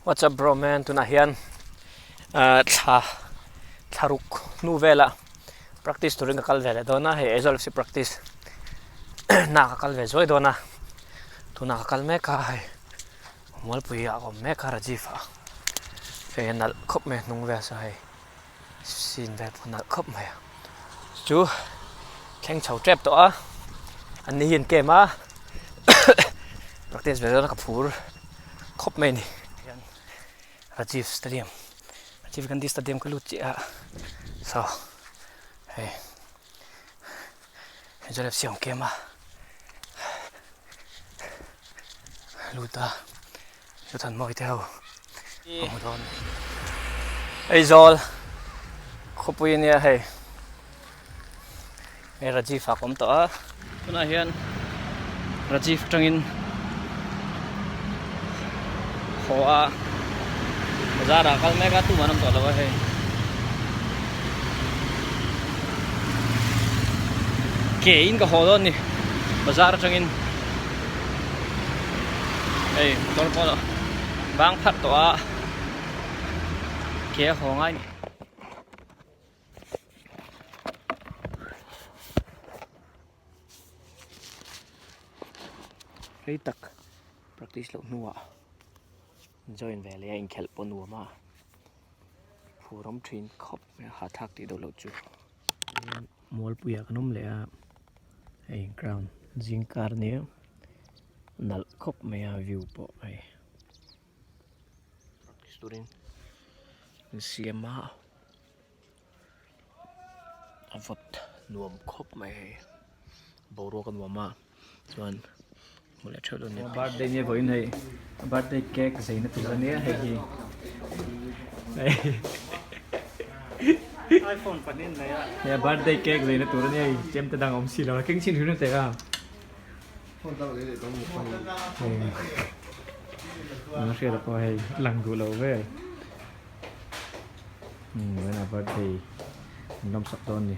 What's up bro man tunah hian ahh thla thla ruk hnu velah practice turin ka kal ve leh dawn a hei Aizawl FC practice na ka kal ve zuai dawn a tunah ka kal mek a hei Mualpui ah a awm mek a Rajiv ah hei a nalh khawp mai a hnung vel saw hei sin vel pawh a nalh khawp mai a chu thleng chho tep tawh a an ni hi an camp a practice ve dawn a ka phur khawp mai a ni Rajiv stadium Rajiv Gandhi stadium ka lut chiah a saw hei Aizawl FC an camp a lut a chutah mawi te ho a hmu dawn Aizawl khawpui ania hei hei Rajiv ah ka awm tawh a tunah hian Rajiv atangin haw a bazar ah kal mek a tumah an awm tawh lo a hei ke in ka haw dawn a ni bazar atangin hei motor pawh bang pharh tawh a ke a haw ngai a ni. Rei tak practice loh hnuah join ve leh a inkhelh pawh nuam a phur awm thin khawp mai a hahthlak tih deuh loh chu. Mualpuiah kan awm leh a hei ground zing kar nia nalh khawp mai a view pawh hei practice turin an siam a. A vawt nuam khawp mai hei boruak a nuam a chuan hmu leh theuh dawn nia birthday nia vawiin hei birthday cake zeina tur ania hei hi iphone pahnih an nei a hei a birthday cake zeina tur ania hei chem te dang a awm si lo a keng chin hrim hrim teh a hei a hriat ah pawh hei lang duh lo vel. Umm a birthday an lawm sak dawn ni.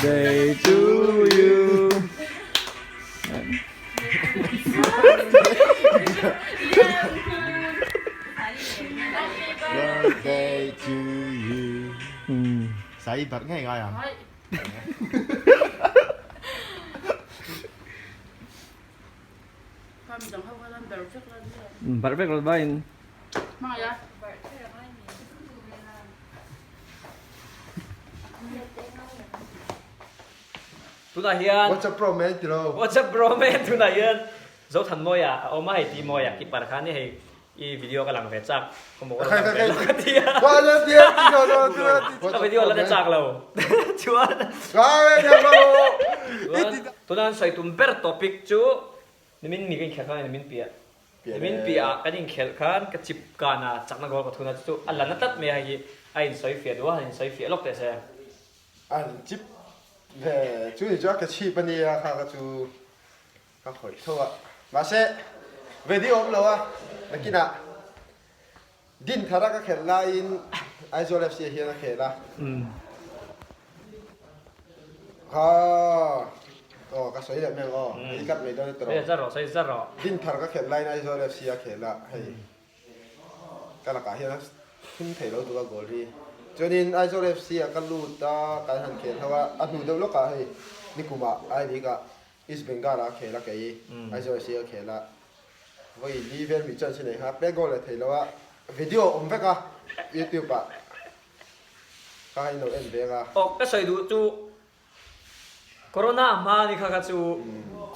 Day to you. Birthday to you. Sai bật ngay ngay à? Barh vek lo bain. Tunah hian What's up bro man ti lo. What's up bro man tunah hian Zothanmawia a awm a hei ti Mawia keeper kha nia hei i video ka lang ve chak ka mo ka lang ve lo ka ti a. Ka video la na chak lo chuan chuan tunah an sawi tum ber topic chu Nimin mi ka inkhelh khan nimin piah nimin piah ah kan inkhelh khan ka chip kan a chakna goal ka thun a chu chu a la na tlat mai a hei hi a insawi fiah duh a han insawi fiah lawk teh se. An chip ve chu ni chu a ka chhip a nia kha ka chu ka khawih tho a mahse video awm lo a nakinah din thar a ka khelh laiin Aizawl FC ah hian a khel a kha aw ka sawi leh mai ang aw i cut mai dawn e tawh Sawi zar rawh sawi zar rawh. Din thar ka khelh laiin Aizawl FC a khel a hei ka lakah hian a thim thei lo duh a goal hi chuanin Aizawl FC ah ka lut a kan han khel ho a a hnu deuh lawkah hei nikumah I League ah East Bengal ah a khel a kei Aizawl FC a khel a Vawi li vel mi chuan si nei kha pek goal leh thei lo a video a awm vek a youtube ah ka in lo en ve ang a. Aw ka sawi duh chu corona hma ni kha kha chu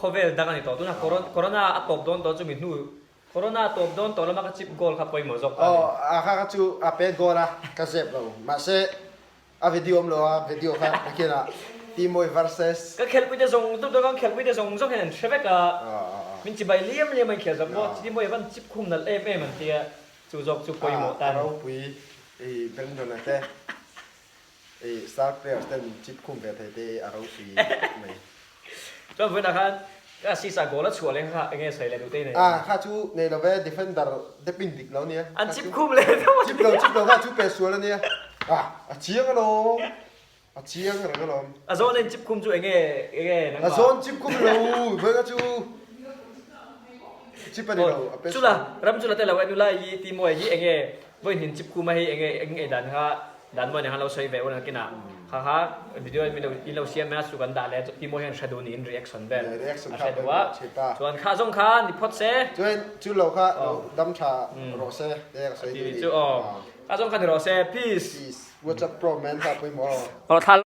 khawvel dang a ni tawh tuna corona a tawp dawn tawh chu mi hnu corona a tawp dawn tawh lama ka chip goal kha pawimawh zawk ta a ni. Aw a kha kha chu a pek goal a ka zep lo mahse A video awm lo a, video kha nakin ah Timoy versus. Ka khelhpui te zawng zawng kan khelhpui te zawng zawng hian an hre vek a, min chibai liam liam a inkhel zawk maw, Timoy a van chip khum nalh em em an tia, chu zawk chu pawimawh tan. A ropui i Brandon a te i star players te min chip khum ve thei te hi a ropui khawp mai. Chuan vawiinah khan ka assist ah goal a chhuah leh kha enge sawi leh duh te i nei? A kha chu nei lo ve, defender te pin dik lo nia. An chip khum leh deuh a nia. Chip lo chip lo kha chu pe sual a nia. A a chiang alawm, a chiang reng alawm. A zawn a in chip khum chu enge enge nangmah? A zawn chip khum lo vawiin kha chu. Chip a ni lo, a pet. Chula, ram chula te lo en ula i ti mawi hi enge vawi hnin chip kuma hi enge eng ei dan kha dan mawi nen khan lo sawi ve ula nakinah kha kha video in in lo siam a chu kan dah leh ti mawi hian hre duh niin reaction vel a hre duh a chuan kha zawng kha ni phawt se. Chuan chu lo kha lo dam tha rawh se te ka sawi duh ni. Chu aw kha zawng kha ni rawh se peace. Peace. What's up pro man kha pawimawh aw. Aw thla.